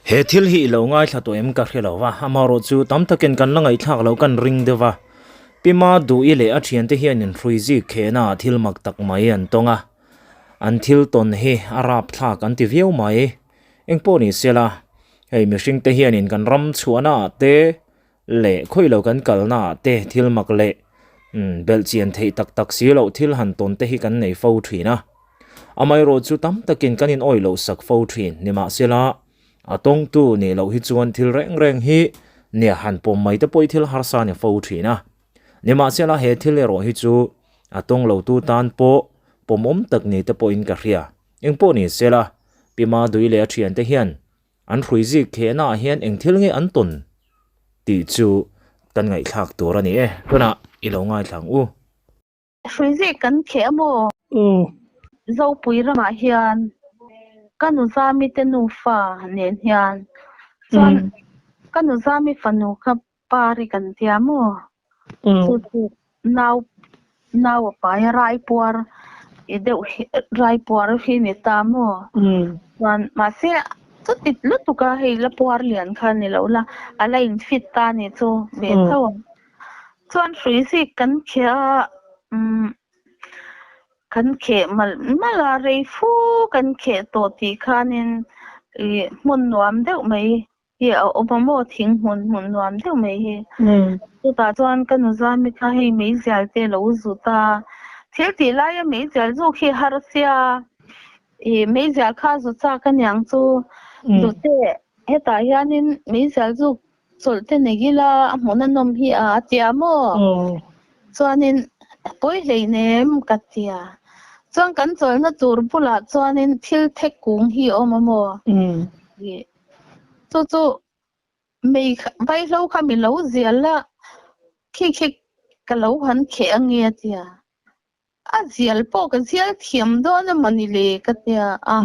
He thil hi i lo ngaithla tawh em ka hre lo va, amaherawhchu tam takin kan la ngaihthlak loh kan ring deuh va. Pi Ma Duh-i leh a thiante hian inhrui zik khehnaah thil mak tak mai an tawng a, an thil tawn hi a rapthlak an ti viau mai. Engpawh ni sela, hei mihringte hianin kan ram chhuahnaah te leh khawi lo kan kalnaah te thil mak leh belhchian theih tak tak si loh thil han tawn te hi kan nei fo thin a. Amaherawh chu tam takin kan inawih loh sak fo thin. Nimahsela, a tawngtu nih loh hi chuan thil reng reng hi nia han pawm mai te pawh hi thil harsa a ni fo thin a. Nimahsela, he thil erawh hi chu a tawng lotu tan pawh pawmawm tak ni te pawhin ka hria. Engpawh ni sela, Pi Madui leh a thiante hian an hrui zik khehnaah hian eng thil nge an tawn tih chu kan ngaihthlak tur a ni e. Tunah i lo ngaithla ang u. Hrui zik kan kheh a maw? Zopui ramah hian ka nuzami te nufa nen hian chuan ka nuzami fanu kha Pari kan tia maw? Chu chu nau nau a pai a raipuar i deuh hi raipuar hi ni ta maw? Chuan mahse chuti lutuk a hei la puar lian kha ni lo la a la in fit ta ni chu ve tho ang. Chuan hrui zik kan kheh a umm kan kheh malh malh a rei fu kan kheh tawh tih khanin ih hmun nuam deuh mai Hi a awm a maw thing hmun hmun nuam deuh mai hi. Chutah chuan ka nuzami kha hei meizial te lo zut a, thil tih laia meizial zuk hi har sia, ih meizial kha zut chak aniang chu dute hetah hianin meizial zuk chawlh te nei ila a hmun a nawm hi a a tia maw? Chuanin pawi hleinem ka tia. Chuan kan chawlhna tur bulah chuanin thil thek kung hi a awm a maw? Ih Chu chu mei vaihlo kha mi lo zial a, khi khi ka lo han kheh a nge a tia. A zial pawh ka zial thiam dawn emaw ni le ka tia a,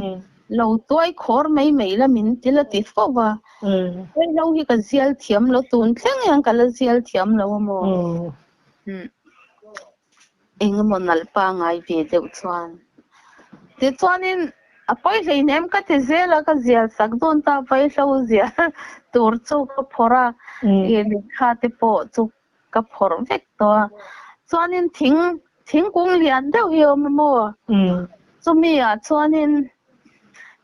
lo tuai khawr mai mai la min ti la ti fo va. Vaihlo hi ka zial thiam lo tun thleng hian ka la zial thiam lo a maw. Engemaw nalh pangai ve deuh chuan. Tichuanin a pawi hleinem ka ti zel a, ka zial sak dawn ta vaihlo zial tur chu ka phawrh a, ih lehkha te pawh chu ka phawrh vek tawh a. Chuanin thing thingkung lian deuh hi a awm a maw? Chumi ah chuanin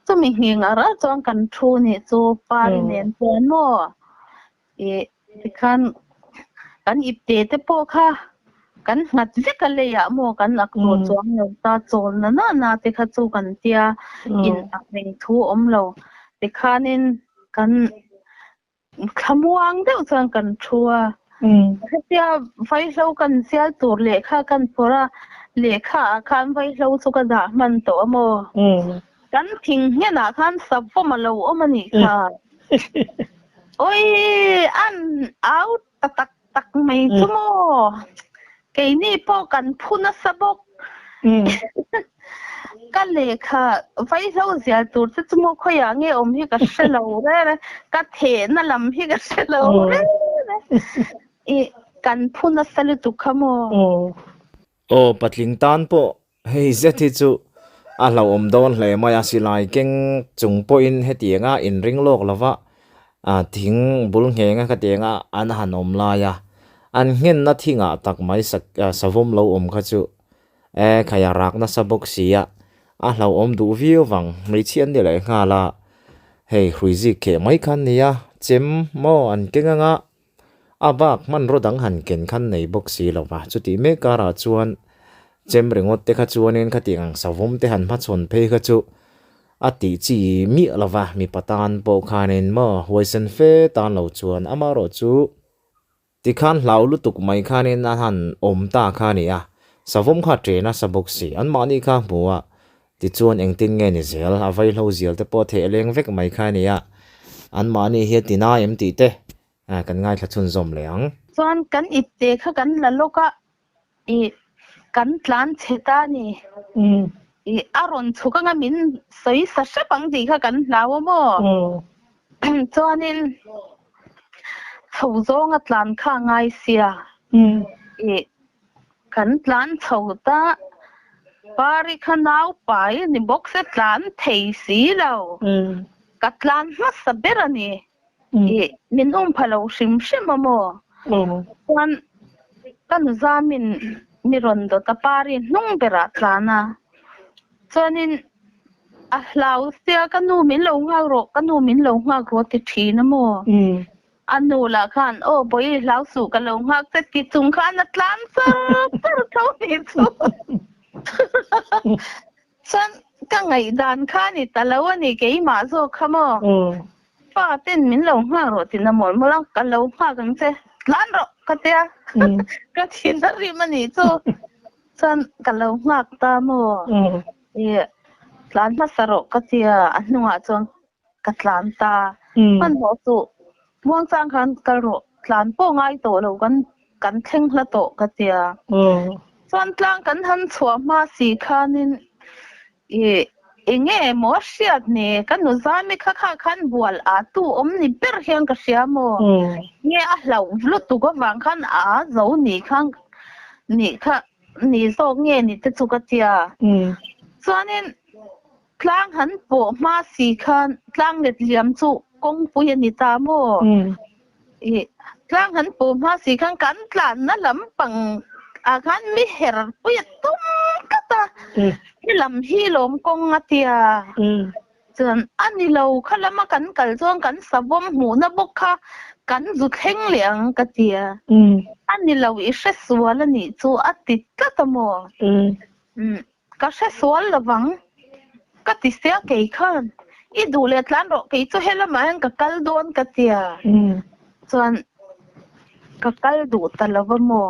chumi nghing ah ral chuan kan thu nih chu pari nen chuan maw? Ih tikhan kan ipte te pawh kha kan nghat vek a leiah maw kan ak tawh chuang lo ta chawl na na na te kha chu kan tia in ak reng thu awm lo tikhanin kan thlamuang deuh chuan kan thu a hetia vaihlo kan zial tur lehkha kan phawrh a lehkha ah khan vaihlo chu ka dah hman tawh a maw Kan thing hnenah khan savawm a lo awm a nih kha. Oi, an au ta tak tak mai chu maw. Keini pawh kan phu nasa bawk. Ka lehkha vaihlo zial tur te chu maw khawiah nge awm hi ka hre lo reng a, ka thehna lam hi ka hre lo reng a. Ih, kan phu nasa lutuk kha maw. Aw, patling tan pawh Hei zet hi chu a hlauhawm dawn hle mai a, silai keng chung pawhin hetianga inring lawk lova thing bul nghenga khatianga an han awm lai a, an nghenna thingah tak mai savawm lo awm kha chu e khaia rak nasa bawk si a, a hlauhawm duh viau vang hmeichhia an ni leh nghal a, hei hrui zik kheh mai kha an ni a, chem maw an keng anga A bak hmanraw dang han ken khan nei bawk si lo va, chutih mek karah chuan chem ringawt te kha chuanin khatiang ang savawm te han hmachhawn phei kha chu a tih chi miah lo va, mipa tan pawh khanin maw huaisen fe tan lo chuan amaherawh chu tikhan hlau lutuk mai khanin a han awm ta kha a ni a, savawm kha a chen nasa bawk si, anmahni kha a hmu a, Tichuan engtin nge ni zel, a vaihlo zial te pawh theh leng vek mai kha a ni a, anmahni hi a ti nai em tih te kan ngaithla chhunzawm leh ang. Chuan kan ipte kha kan la lawk a, ih kan tlan chhe ta a ni. Ih a rawn chhuk anga min sawi sa hrep ang tih kha kan hlau a maw? Chuanin chho zawnga tlan kha a ngai sia. Ih Kan tlan chho ta, Pari kha nau pai a ni bawk se tlan thei si lo. Ka tlan hmasa ber a ni. I min um pha lo hrim hrim a maw? Chuan ka nuzamin mi rawn dawt a pari hnung berah tlan a. Chuanin a hlau sia ka nu min lo nghak rawh, ka nu min lo nghak rawh ti thin a maw? A nu lah khan aw bawi hlau suh ka lo nghak che ti chung khan a tlan char char tho ni chu. Chuan ka ngaihdan kha a ni ta lo a ni keimah zawk kha maw? Pa ten min lo nghak rawh tina mawlh mawlh a, ka lo nghak ang che, tlan rawh ka tia ka thin a rim a nih chu. Chuan ka lo nghak ta maw? Ih tlan hmasa rawh ka tia a hnungah chuan ka tlan ta. Hmanhmawh suh muangchang khan kal rawh tlan pawh ngai tawh lo kan kan thleng hla tawh ka tia. Chuan tlang kan han chhuah hma si khanin ih eng nge maw a hriat ni ka nu zami kha kha khan bual a tu awm ni ber hian ka hria maw? Nge a hlauh lutuk avang khan a zo ni kha ni kha ni zawk nge ni te chu ka tia. Chuanin Tlang han pawh hma si khan tlang let liam chu kawngpui a ni ta maw? Ih, tlang han pawh hma si khan kan tlanna lampang ah khan mi her pui a tum tlat a, he lam hi lawm kawng a tia. Chuan a ni lo, kha lama kan kal chuan kan savawm hmuhna bawk kha kan zu thleng leh ang ka tia. A ni lo, i hre sual a nih chu a ti tlat a maw? Ka hre sual lovang ka ti sia kei khan i duh leh tlan rawh kei chu helamah hian ka kal dawn ka tia chuan ka kal duh ta lova maw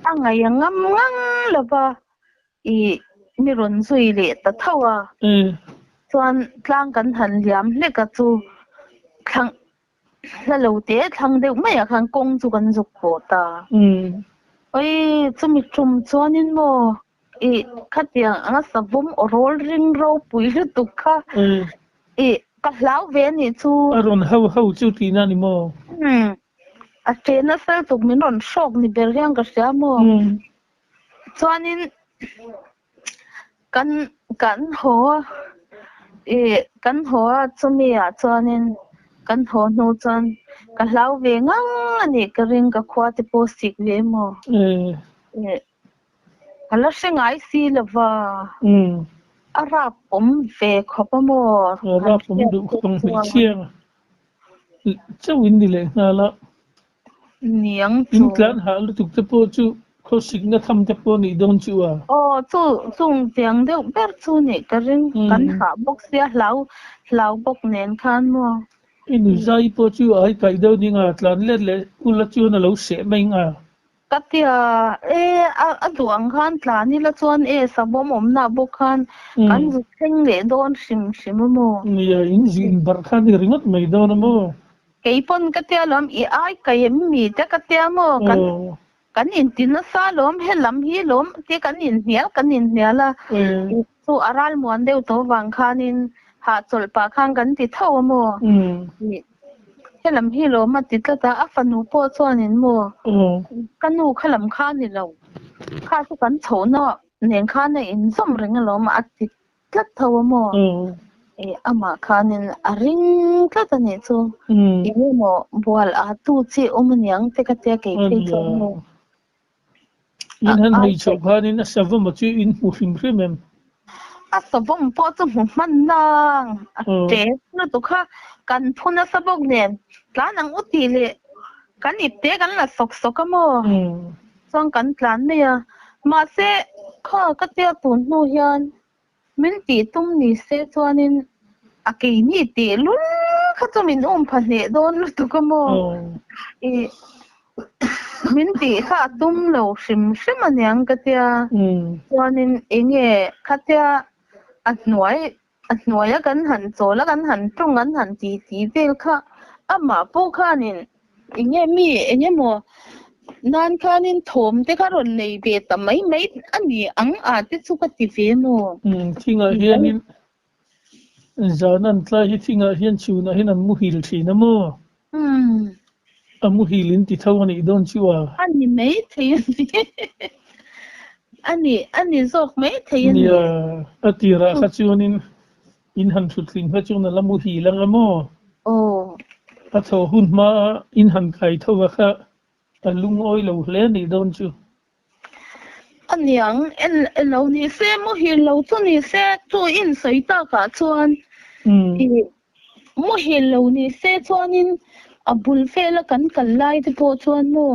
a ngaih a ngam ngang lova i mi rawn zui leh ta tho a chuan tlang kan han liam hlek a chu thlang hla lo te thlang deuh maiah khan kawng chu kan zuk pawh ta. Oi chumi tum chuanin maw i khatiang anga savawm aw rawl ring ropui lutuk kha i ka hlau ve a nih chu. A rawn hau hau chu tihna a ni maw? Umm a che nasa lutuk min rawn hrawk ni ber hian ka hria maw? Chuanin Kan kan haw a, ih kan haw a chumi ah chuanin kan haw hnu chuan ka hlau ve ngang a nih ka ring ka khua te pawh sik ve emaw ih ka la hre ngai si lova a rap awm ve khawp a maw A rap awm duh khawp ang hmeichhia chauh in ni leh nghal a. Niang chu. In tlan hah lutuk te pawh chu khawsikna tham te pawh nih dawn chu a. Aw chu chung tiang deuh ber chu nih ka ring. Kan hah bawk sia hlau hlau bawk nen khan maw. I nu zai pawh chu ai kaih deuh ding a, tlan let leh ula chuan a lo seh mai nga. Ka tia e a duh ang khan tlan ila chuan e savawm awmna bawk khan kan zu thleng leh dawn hrim hrim a maw? Nia, in zin barh khan i ringawt mai dawn a maw? Kei pawn ka tia lawm i ai kai em mi te ka tia maw? Kan kan inti nasa lawm he lam hi lawm tia kan inhnial kan inhnial a, chu a ralmuan deuh tawh vang khanin hahchawlh pah khan kan ti tho a maw? Helam hi lawm a ti tlat a, a fanu pawh chuanin maw ka nu kha lam kha a ni lo, kha chu kan chhohna nen khan a inzawm reng alawm a ti tlat tho a maw? Ih amah khanin a ring tlat a nih chu, eng emaw bual a tu chi awm aniang te ka tia kei phei chuan maw. In han hei chhoh khanin a savawm a chu in hmu hrim hrim em? A savawm pawh chu hmu hman nang a ṭe lutuk kha kan phu nasa bawk nen tlan ang u tih leh kan ip te kan la sawk sawk a maw? Chuan kan tlan mai a, mahse kha ka tia tun hnu hian Min tih tum ni se chuanin a keini teh lul kha chu min um pha hneh dawn lutuk a maw? Ih, min tih kha a tum lo hrim hrim aniang ka tia. Chuanin enge khatia a hnuai a hnuaia kan han chawl a kan han tawng an han ti ti vel kha amah pawh khanin Enge mi eng emaw nan khanin thawm te kha rawn nei ve ta mai mai a ni ang a te chu ka ti ve maw? Umm thingah hianin zan an tlai hi thingah hian chhunah hian an muhil thin a maw? Umm. A muhil in ti tho a nih dawn chu a. A ni mai thei a ni. A ni a ni zawk mai thei a ni. Nia, a tirah kha chuanin. In han thutling kha chuan a la muhil ang a maw? Aw. A thaw hun hma a in han kai tho a kha a lungawi lo hle a nih dawn chu. A niang, en lo ni se, muhil lo chu ni se, chu in sawi takah chuan i muhil lo ni se chuanin a bul vela kan kal lai te pawh chuan maw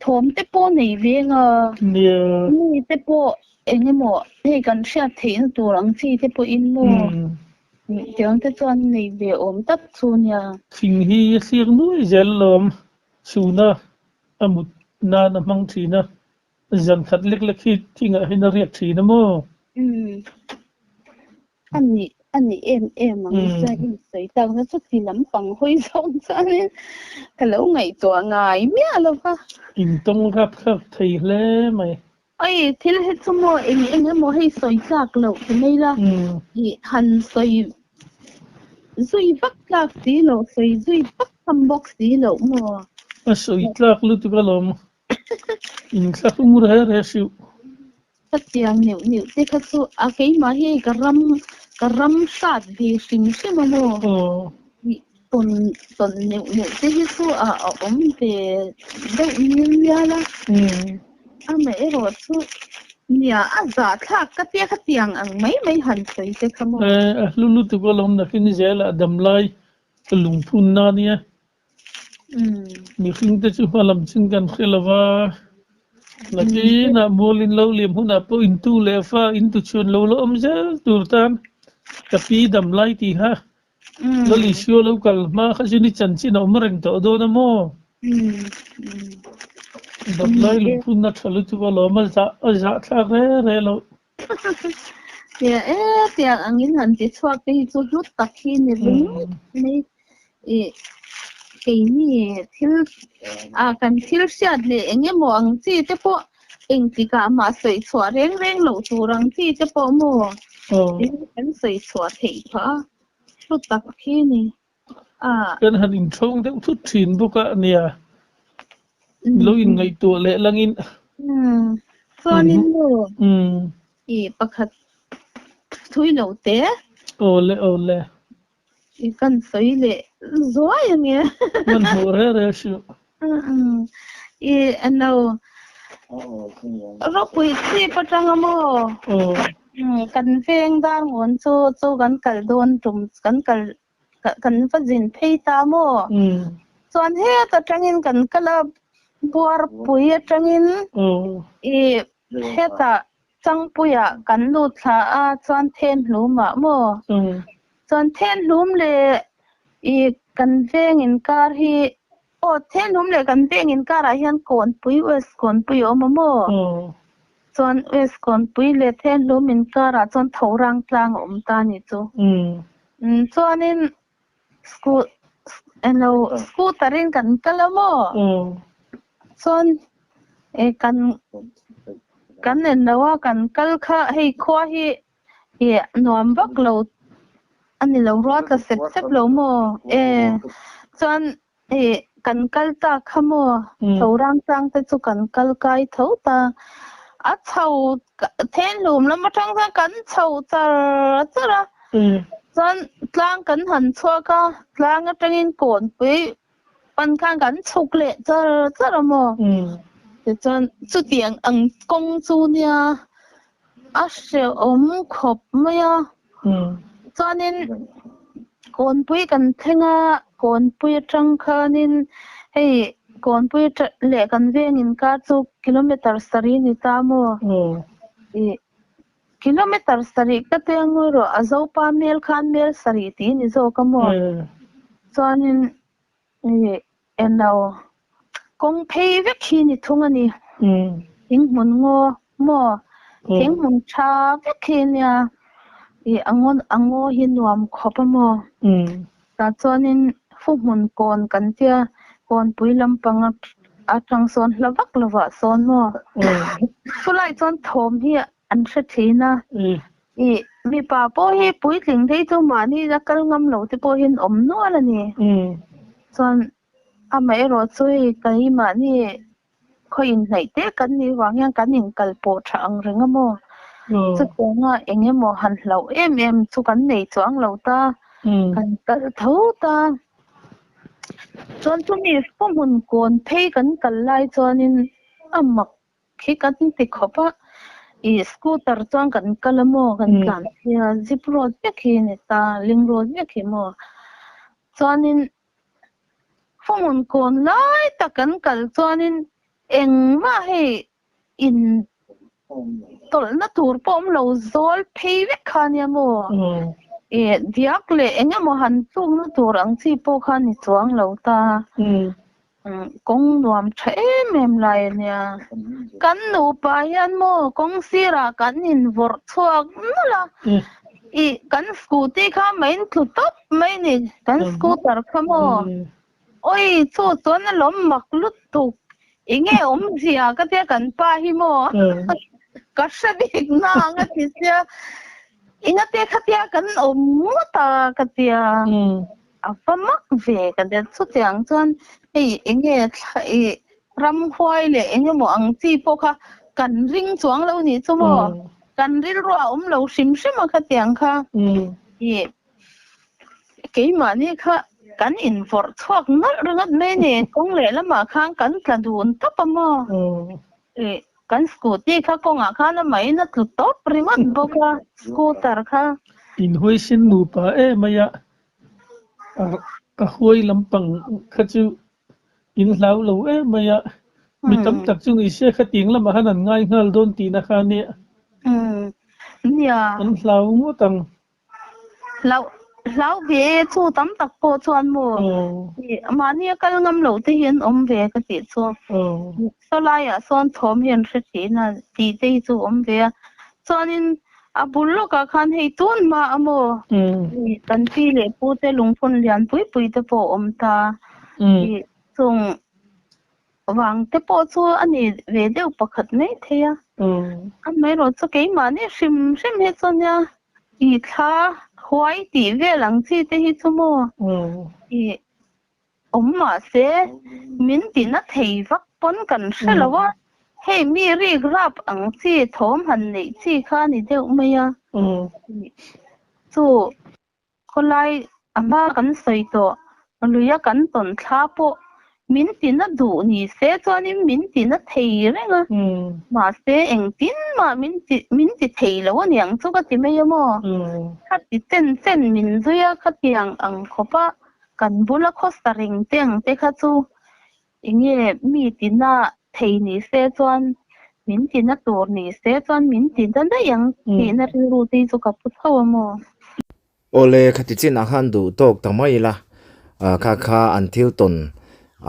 thawm te pawh nei ve anga mi te pawh eng emaw hei kan hriat theihna tur ang chi te pawhin maw tiang te chuan nei ve awm tak chu nia. Thing hi a thlir nuai zel lawm chhuna a mut nan a hmang thin a, zan khat lek lek hi thingah hian a riak thin a maw? Umm a nih a nih em em ang chuan in sawi tak na chuti lampang hawi zawng chuanin ka lo ngaihtuah ngai miah lo va. In tawng rap thlak thei hle mai. Oi thil hi chu maw eng eng emaw hei sawi tlak loh ti mai la i han sawi zui vak tlak si loh sawi zui vak tham bawk si loh maw. A sawi tlak lutuk alawm in thlahrung re re hriuh. Ka chiang neuh neuh te kha chu a keimah hi ka ram ka ram hrat ve hrim hrim a maw tawn tawn neuh neuh te hi chu a awm ve deuh mial mial a amaherawh chu nia a zahthlak ka tia khatiang ang mai mai han sawi te kha maw. A hlu lutuk alawm nakin zelah damlai lungphun na nia. Mihring te chu hma lam chin kan hre lo va, nakinah mualin lo liam hunah pawh intu leh fa intu chhuan lo la awm zel tur tan ka pi dam lai tih kha Lal Isua lo kal hma kha chu ni chanchin a awm reng tawh dawn a maw? Dam lai lungphunna tha lutuk alawm a zah a zahthlak re re loh. Tia e tiang angin han ti chhuak te hi chu hlu tak hi ni ringawt mai i keini thil a kan thil hriat leh eng emaw ang chi te pawh engtikah mah sawi chhuah reng reng loh tur ang chi te pawh maw kan sawi chhuah theih phah a hlu tak hi ni. Kan han inthawng deuh thut thin bawk a nia, lo inngaihtuah leh langin. Chuanin maw i pakhat thui lo te. Awle awle. I kan sawi leh zuai ange. Hmanhmawh reh reh hrilh. I ano ropui chhip atanga maw kan veng dar ngawn chu chu kan kal dawn tum kan kal kan va zin phei ta maw chuan het atangin kan kal a buarpui atangin i hetah changpuiah kan lut thla a chuan then hlumah maw chuan then hlum leh i kan veng inkar hi Aw, thenawm leh kan veng inkarah hian Kawnpui, West Kawnpui a awm a maw? Chuan West Kawnpui leh Thenhlum inkarah chuan Thorang tlang a awm ta a nih chu. Chuanin elo scooter in kan kal a maw? Chuan kan kan en lo a kan kal kha hei khua hi I nuam vak lo a ni lo rual tla sep sep lo maw? E chuan i kan kal ta kha maw? Tho rang tlang te chu kan kal kai tho ta. A chho then hlum lam atang chuan kan chho char char a. Chuan tlang kan han chhuak a, tlang atangin kawnpui pan khan kan chhuk leh char char a maw? Tichuan chutiang ang kawng chu nia A hrehawm khawp mai a. Chuanin Kawnpui kan thleng a, Kawnpui atang khanin hei Kawnpui leh kan veng inkar chu kilometer sarih a ni ta maw? Ih kilometer sarih ka te angawi rawh, a Zopa mel khan mel sarih tih a ni zawk a maw? Chuanin Ih eno kawng phei vek hi ni thung a ni. Thing hmun ngaw maw? Thing hmun tha vek hi nia. Ih a ngaw a ngaw hi nuam khawp a maw? Tah chuanin fu hmun kawn kan tia kawnpui lampang atang sawn hla vak lovah sawn maw? Chulai chuan thawm hi an hre thin a. Ih mipa pawh hi puitling phei chu mahni la kal ngam lo te pawh hian awm nual a ni. Chuan amaherawh chu hei keimahni khaw inhnaih te kan nih vang hian kan inkal pawh tha ang reng a maw? Chutianga eng emaw han hlauh em em chu kan nei chuang lo ta, kan kal tho ta. Chuan chumi hmun kawn phei kan kal lai chuanin a mak Khi kan ti khawp a, ih scooter chuan kan kal a maw, kan tlan phei a, zip road vek hi a ni ta, ling road vek hi maw. Chuanin phone kawn lai tak kan kal chuanin engmah hei in tawlhna tur pawh awm lo zawl phei vek kha a nia maw. Ih diak leh eng emaw han tlukna tur ang chi pawh kha a ni chuang lo ta. Kawng nuam tha em em lai a nia. Kan nupa hian maw kawng sirah kan invawrh chhuak nawlh a, ih kan scooty kha mai in tlu tawp mai ni, kan scooter kha maw. Awi chu chuan a lawm mak lutuk, enge awmzia ka tia kan pa hi maw ka hre bik na ang a ti sia, engate khatia kan awm ngawt a ka tia. A va mak ve ka det chutiang chuan hei enge thla ih ramhuai leh eng emaw ang chi pawh kha kan ring chuang lo nih chu maw kan rilru a awm lo hrim hrim a khatiang kha ih keimahni kha kan invawrh chhuak nalh ringawt mai ni kawng leh lamah khan kan tla dun tawp a maw ih kan scooty kha kawngah khan a mahin a tlu tawp ringawt bawk a scooter kha. Inhuaisin nupa em mai a. A huai lampang kha chu in hlau lo em mai a, mi tam tak chu ni se khatiang lamah khan an ngai nghal dawn tihna kha a nia. Nia. An hlau ngawt ang. Hlau hlau ve e chu tam tak pawh chuan maw mahni a kal ngam loh te hi an awm ve ka tih chu. Saw laiah sawn thawm hi an hre thin a tih te hi chu awm ve a. Chuanin A bul lawkah khan hei tun hma a maw? Kan pi leh pu te lungphun lian pui pui te pawh a awm ta. Chung vang te pawh chu a ni ve deuh pakhat mai thei a. Amaherawh chu keimahni hrim hrim hi chu nia i thla huai tih vel ang chi te hi chu maw? Awm mahse, min tina thei vak pawn kan hre lo a, hei mi rik rap ang chi thawm han neih chi kha a ni deuh mai a. Chu khawlai a hma kan sawi tawh, luia kan tawn thla pawh min tina duh ni se chuanin min tina thei reng a, mahse engtin mah min ti min ti thei lo a niang chu ka ti mai a maw? Khati chen chen min zui a, khatiang ang khawp a Kan bula khawsa reng te ang te kha chu enge mi tina thei ni se chuan min tina tur ni se chuan min ti na daih ang tihna rilru te hi chu ka pu tho a maw? Awle, khati chinah khan duh tawk ta mai ila, kha kha an thil tawn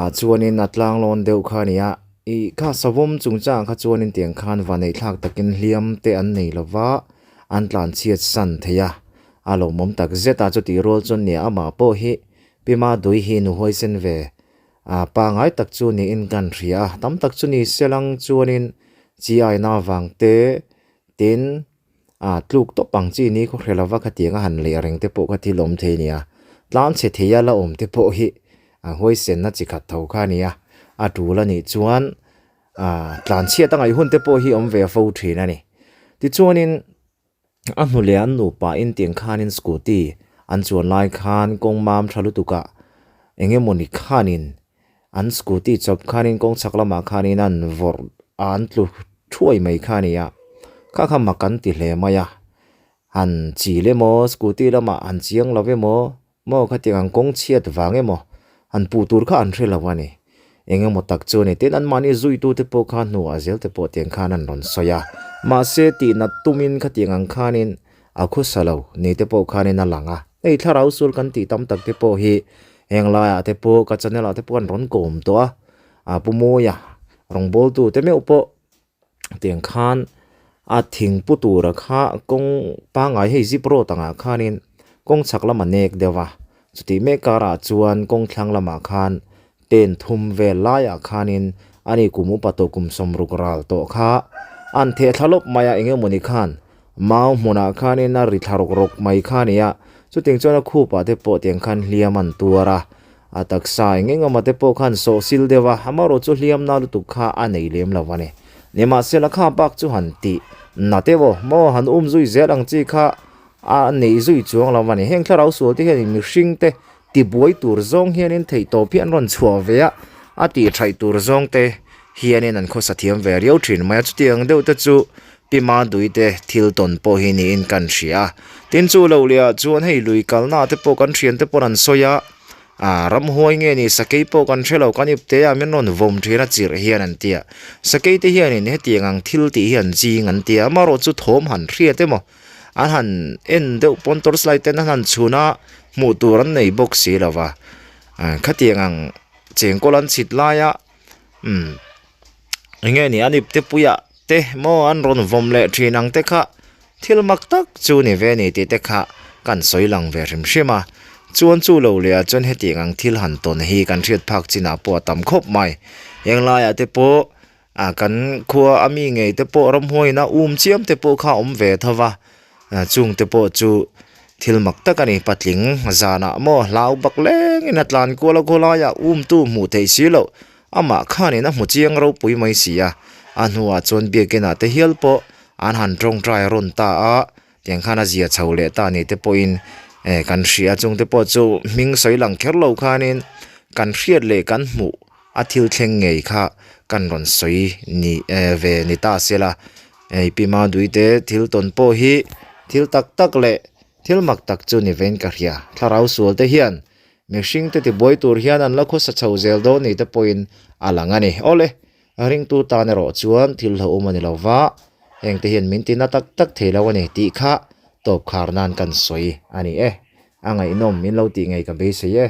ah chuanin a tlanglawn deuh kha a ni a, ih kha savawm chungchangah kha chuanin tiang khan vanei thlak takin hliam te an nei lova an tlanchhiat san thei a, A lawmawm tak zet a, chutih rual chuan nia amah pawh hi Pima Dui hi nu huaisen ve a pangai tak chu niin kan hria a, tam tak chu ni selang chuanin chi aina vang te tin a tluk tawp ang chi ni khaw hre lova khatiang a han leh reng te pawh kha thil awm thei a nia, tlan chhe thei a la awm te pawh hi a huaisenna chi khat tho kha a nia, a tul a nih chuan a tlan chhiat a ngaih hun te pawh hi awm ve fo thin a ni. Tichuanin. A hnu leh an nupa in tiang khanin scooty an chuan lai khan kawng mam tha lutuk ah eng emawni khanin an scooty chawp khanin kawng chhak lamah khanin an vawrh a an tlu thuai mai kha a ni a, kha kha mak an ti hle mai a, han chil emaw scooty lamah han chiang lo emaw Maw khatiang ang kawng chhiat vang emaw han puh tur kha an hre lo a ni. Eng emaw tak chu a ni. Tin, anmahni zuitute pawh kha hnuah zel te pawh tiang khan an rawn sawi a. Mahse, tihnat tumin khatiang ang khanin a khawsa lo ni te pawh khanin a lang a. Hei thlarau sual kan tih tam tak te pawh hi heng laiah te pawh ka channel ah te pawh an rawn kawm tawh a. A Pu Mawia rawngbawltu te meuh pawh tiang khan a thing pu tura kha kawng pangngai hei zip road angah khanin kawng chhak lam a nek deuh a chutih mek karah chuan kawng thlang lamah khan pen thum vel laiah khanin ani kum upa tawh kum sawmruk ral tawh kha an theh thla lawp mai a eng emawni khan mau hmunah khanin a ri thla rawk rawk mai kha a ni a chutiang chuan a khupah te pawh tiang khan hliam an tuar a. A taksa eng eng awma te pawh khan sawh sil deuh a, amaherawh chu hliamna lutuk kha a nei lem lo a ni. Nimahsela kha bak chu han tih Na te maw maw han um zui zel ang chi kha a nei zui chuang lo a ni. Heng thlarau sual te hianin mihring te tibuai tur zawng hianin theihtawp hi an rawn chhuah ve a, a tih thaih tur zawng te hianin an khawsa thiam ve riau thin mai a. Chutiang deuh te chu Pi Madui te thil tawn pawh hi niin kan hria a. Tin chu lo leh ah chuan hei lui kalna te pawh kan thian te pawh an sawi a, Ah, ramhuai nge ni sakei pawh kan hre lo, kan ipte a min rawn vawm thin a chirh hian an ti a. Sakei te hianin hetiang ang thil tih hi an ching an ti a, amaherawh chu thawm han hriat emaw, an han en deuh pawn torchlight ten an han chhun a, hmuh tur an nei bawk si lo va. Ah, khatiang ang chengkawl an chhit laia umm eng nge ni an ipte puiah te maw an rawn vawm leh thin ang te kha thil mak tak chu ni ve ni tih te kha kan sawi lang ve hrim hrim a. Chuan chu lo leh ah chuan hetiang ang thil han tawn hi kan hriat phak chinah pawh a tam khawp mai. Eng laiah te pawh ah kan khua a mi ngei te pawh ramhuaiin a um chiam te pawh kha a awm ve tho va, chung te pawh chu thil mak tak a ni. Patling zanah maw hlau bak lengin a tlan kual a khawlaiah um tu hmuh theih si loh Amah khanin a hmu chiang ropui mai si a, a hnuah chuan biakinah te hial pawh an han tawngtai rawn ta a, tiang khan a zia chho leh ta ni te pawhin eh kan hria chung te pawh chu hming sawi lang kher lo khanin kan hriat leh kan hmuh a thil thleng ngei kha kan rawn sawi ni eh ve ni ta se la, hei Pi Maduite thil tawn pawh hi thil tak tak leh thil mak tak chu ni vein ka hria, thlarau sual te hian Mihring te tibuai tur hian an la khawsa chho zel dawn ni te pawhin a lang a ni. Awle, ringtu tan erawh chuan thil hlauhawm a ni lo va, heng te hian min ti na tak tak thei lo a ni tih kha tawp khar nan kan sawi a ni e. A ngaihnawm min lo tih ngei ka beisei e.